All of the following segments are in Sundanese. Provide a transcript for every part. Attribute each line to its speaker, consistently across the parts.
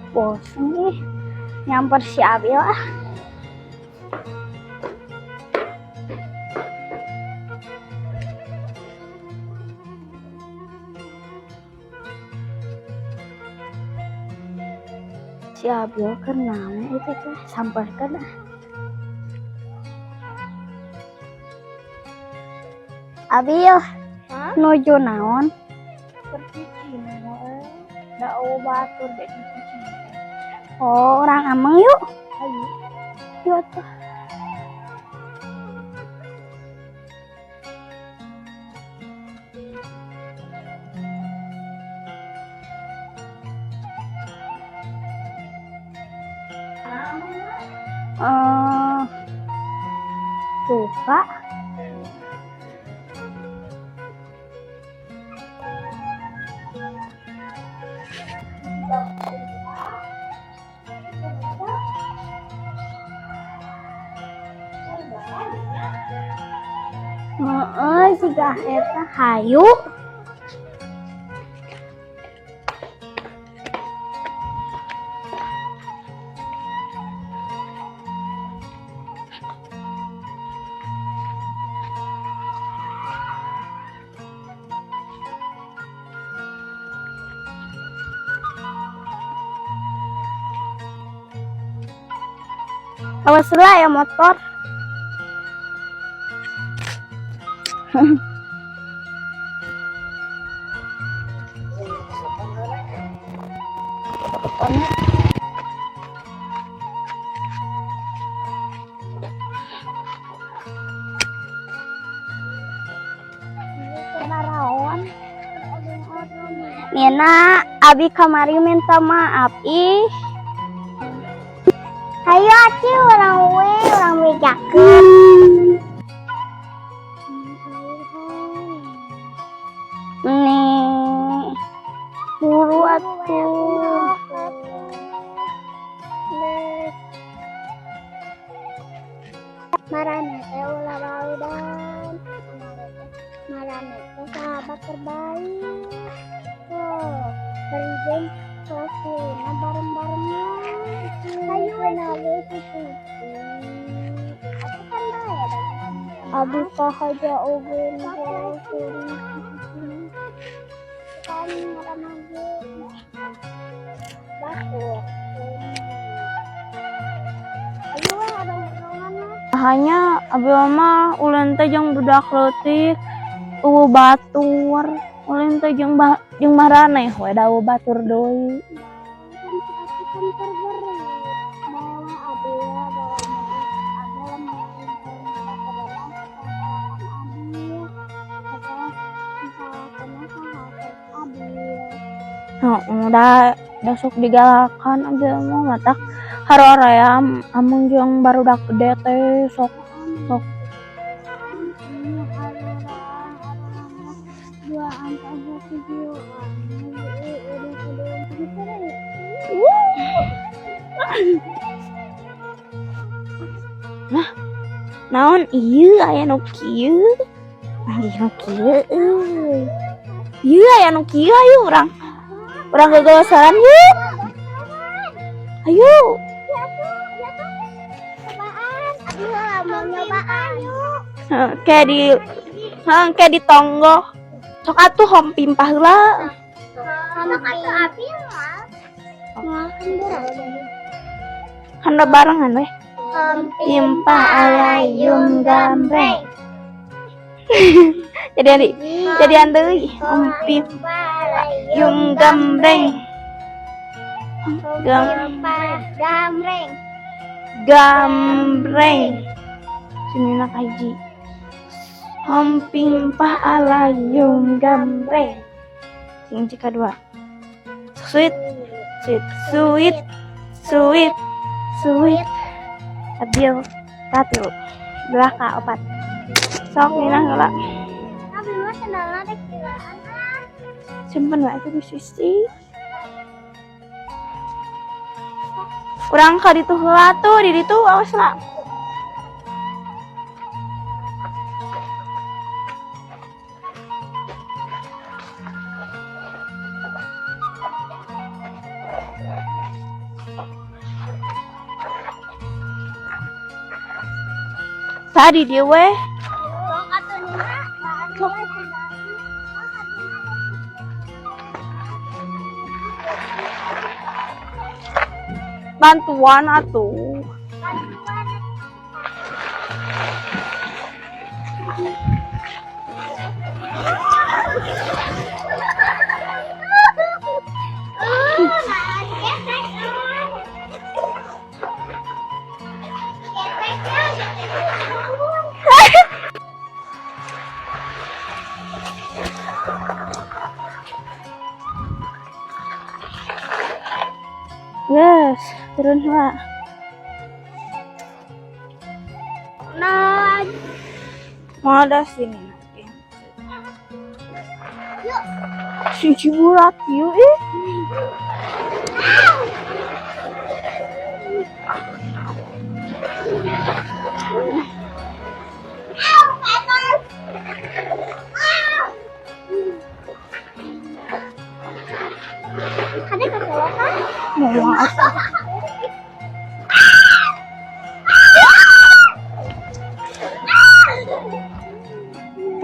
Speaker 1: Bosen nih, nyamper si Abil ah. Si Abil keur naon itu teh, samperkeun ah. Abil, nuju naon?
Speaker 2: Da euweuh batur dek cuci.
Speaker 1: Oh, urang ameng yuk.
Speaker 2: Ayo.
Speaker 1: Yuk tuh. Eh, suka. Heeh, siga eta hayu. Awas lah ya motor. Naraon? Nina, abi kamari minta maaf ih. Hayo aci urang we, urang bejakeun. Nih, buru atuh.
Speaker 2: Maraneh teh ulah baudan. Maraneh teh sahabat terbaik. Tuh, berijing kelas bareng-barengnya. Ayo we si. Aku kan bae.
Speaker 1: Abi kahaja oge.
Speaker 2: Kan ngaranna batur. Ayo we odong-odongan lah.
Speaker 3: Hanya abi mah ulin teh jeung budak leutik euweuh batur. Ulin teh jeung jeung maraneh we da euweuh batur deui.
Speaker 2: Kan aku kan terberi bawa Abel, bawa Abel Abil atau misalkan Abil.
Speaker 3: Heeh, da sok digalakan abi mah, matak haroream ameng jeung barudak gede teh sok sok.
Speaker 2: Dua angka tujuh udah gitu deh.
Speaker 3: Nah, naon ieu aya nu kieu? Aya nu kieu euy. Ieu aya nu kieu, ayo urang. Urang gegelosan yuk. Ayo.
Speaker 2: Cobaan abi lah mau nyobaan yuk.
Speaker 3: Heeh, kayak di heeh, kayak di tonggoh. Sok atuh hompimpa heula.
Speaker 2: Sama atuh abi mah mau kan berat.
Speaker 3: Kan udah barengan weh.
Speaker 2: Pimpah alayum gambreng.
Speaker 3: Jadi jadian deui. Hompimpa alayum gambreng. Gam
Speaker 2: Pimpah gambreng.
Speaker 3: Gambreng. Sini nak hiji. Hompimpa alayum gambreng. Sing cika dua. Sweet, sweet, sweet, sweet, sweet. Abil, katilu. Dua ka opat. Sok nina heula.
Speaker 2: Abi mah sendalna rek gilaan ah.
Speaker 3: Simpen wae itu di sisi. Urang ka ditu heula tuh, di ditu awas lah. Tadi dia weh.
Speaker 2: Sok atuh Nina.
Speaker 3: Sok. Bantuan atuh.
Speaker 2: Bantuan. Nah, gesek, ah. Geseknya, gesek.
Speaker 1: Yes, turun lah.
Speaker 2: Nah,
Speaker 3: Mau ada sini nanti.
Speaker 2: Yuk.
Speaker 3: Sing ciburat yuk ih.
Speaker 2: Au, panas. Au. Ada keselak kan?
Speaker 3: Mau apa?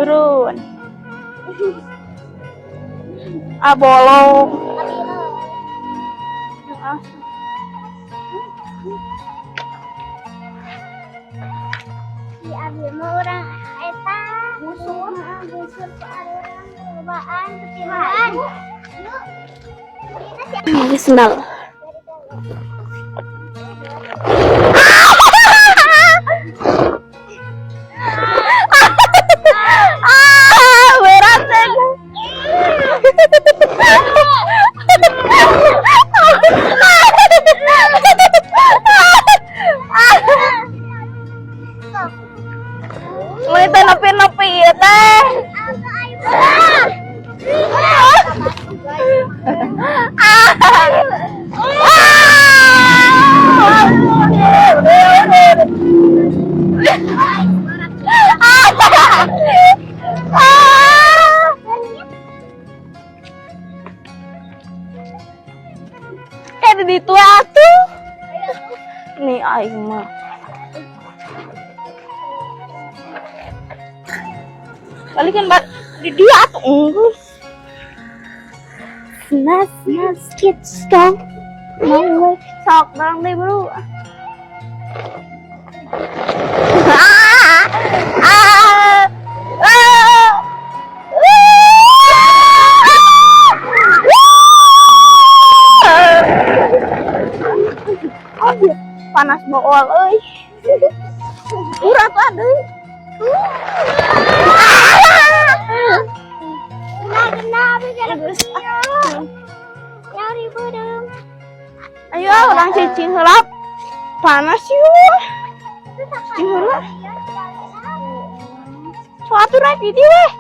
Speaker 3: Turun. Ah bolong. Ah.
Speaker 2: Si Abi mah urang eta busur, busur ku urang lobaan ketimbaan. Yuk. Kita si
Speaker 1: Ini sendal.
Speaker 3: Ah, berat deh. Mulai teh nepi-nepi ya teh. Eh di ditu atuh. Nih aing mah. Balikan bat di dia atuh enggeus.
Speaker 1: Nas, nas, kids go. Mau we.
Speaker 3: Sok barang deh bro. Ah, ah, ah. Oh, panas bool euy. Urat tuh ada.
Speaker 2: Kena kena Abi gara Nyari burung.
Speaker 3: Ayo orang cicing heula. Panas yuk. Cicing heula. Suatu rek di dieu weh.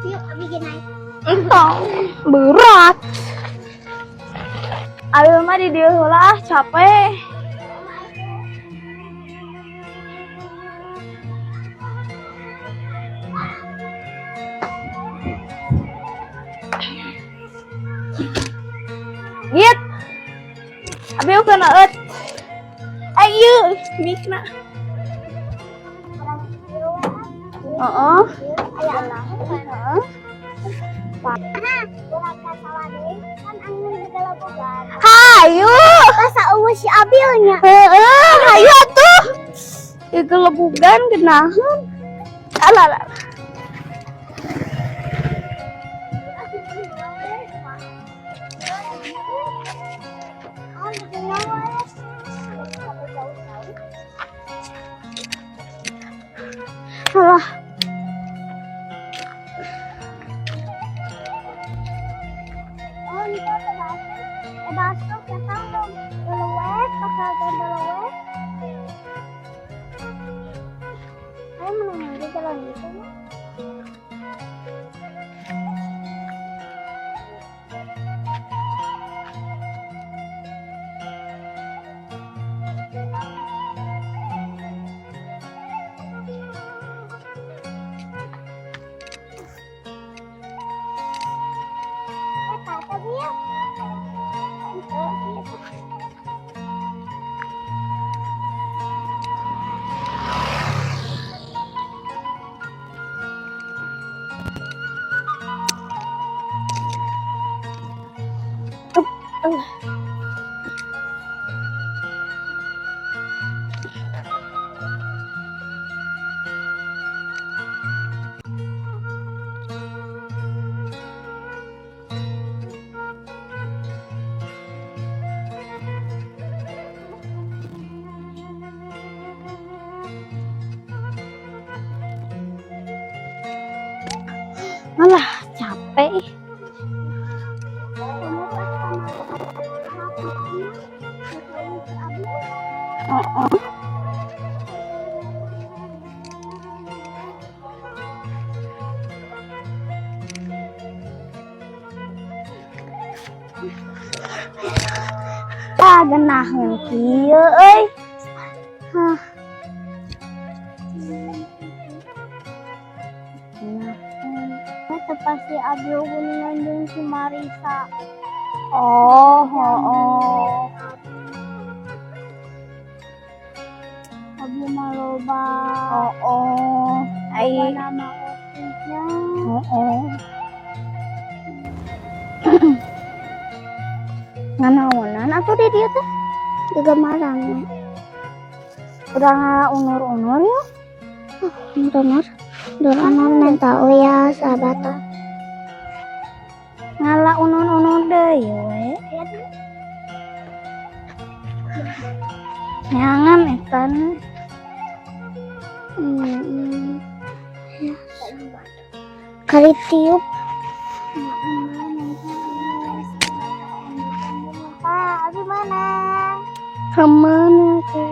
Speaker 2: Yuk Abi naik.
Speaker 3: Entong berat. Aduh mah di dieu heula ah capek. Git. Abi kena eut. Ayo, mikna. Heeh.
Speaker 2: Aya Allah. Heeh. Nah, urang ka sawah deui kan angin segala bogan.
Speaker 3: Hayu.
Speaker 2: Rasa eueuh si Abilnya.
Speaker 3: Heeh, hayu atuh. Ya gelebugan genahan. Alah, alah. Alah.
Speaker 2: Oh, ini tuh bakso. Eh, bakso kentang dong. Belewek, bakal belewek. Ayo menunggu jalan gitu ya.
Speaker 1: Heeh. Ah, geunaheun kieu euy. Hah. Geunaheun.
Speaker 2: Eta pasti Abi hubungan jeung si Marisa.
Speaker 1: Oh, oh.
Speaker 2: Abi mah loba.
Speaker 1: Oh. Ai.
Speaker 2: Loba nama otisnya.
Speaker 1: Oh. Nganaonan atuh di dieu teh?
Speaker 2: Gegemaran we.
Speaker 1: Urang unur-unur yuk.
Speaker 2: Unur. Unur minta ya sahabat.
Speaker 1: Ngala unur-unur deui we. Nyangan eta.
Speaker 2: Ya, kali tiup. Pak, Abi mana? Kemana teh?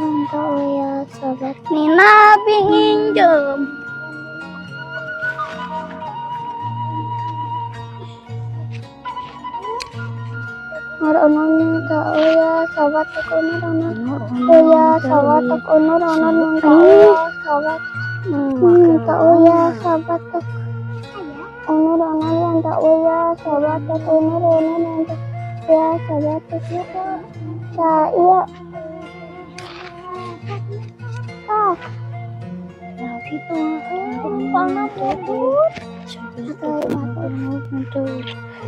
Speaker 2: Minta ya sahabat.
Speaker 1: Nina abi nginjem.
Speaker 2: Unur minta ya sahabat unur unur. Ya sahabat unur unur minta ya sahabat. Minta ya sahabat. Unur unur minta ya sahabat unur unur minta ya sahabat. Ya iya. Ah.
Speaker 1: Nah, gitu. Numpangna puput.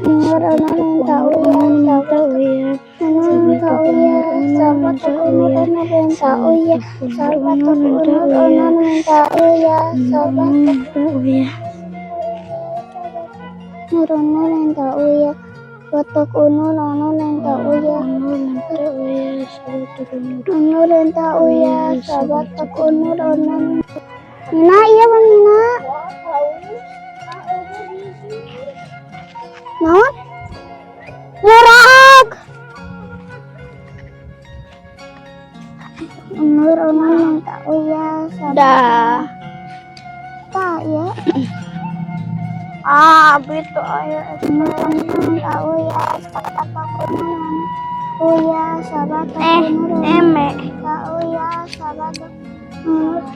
Speaker 2: Unur unur minta ya sahabat. Minta ya sahabat unur unur minta ya sahabat unur unur minta ya sahabat. Unur unur minta ya batok unur unur minta ya unur minta ya sahabat unur unur. Nina iya Bang Nina. Naon? Murag. Unur unur minta ya sahabat.
Speaker 1: Dah.
Speaker 2: Tak ya.
Speaker 1: Ah, abi tuh aya
Speaker 2: Unur minta ya sahabat unur unur ya sahabat unur
Speaker 1: eme.
Speaker 2: ya sahabat unur.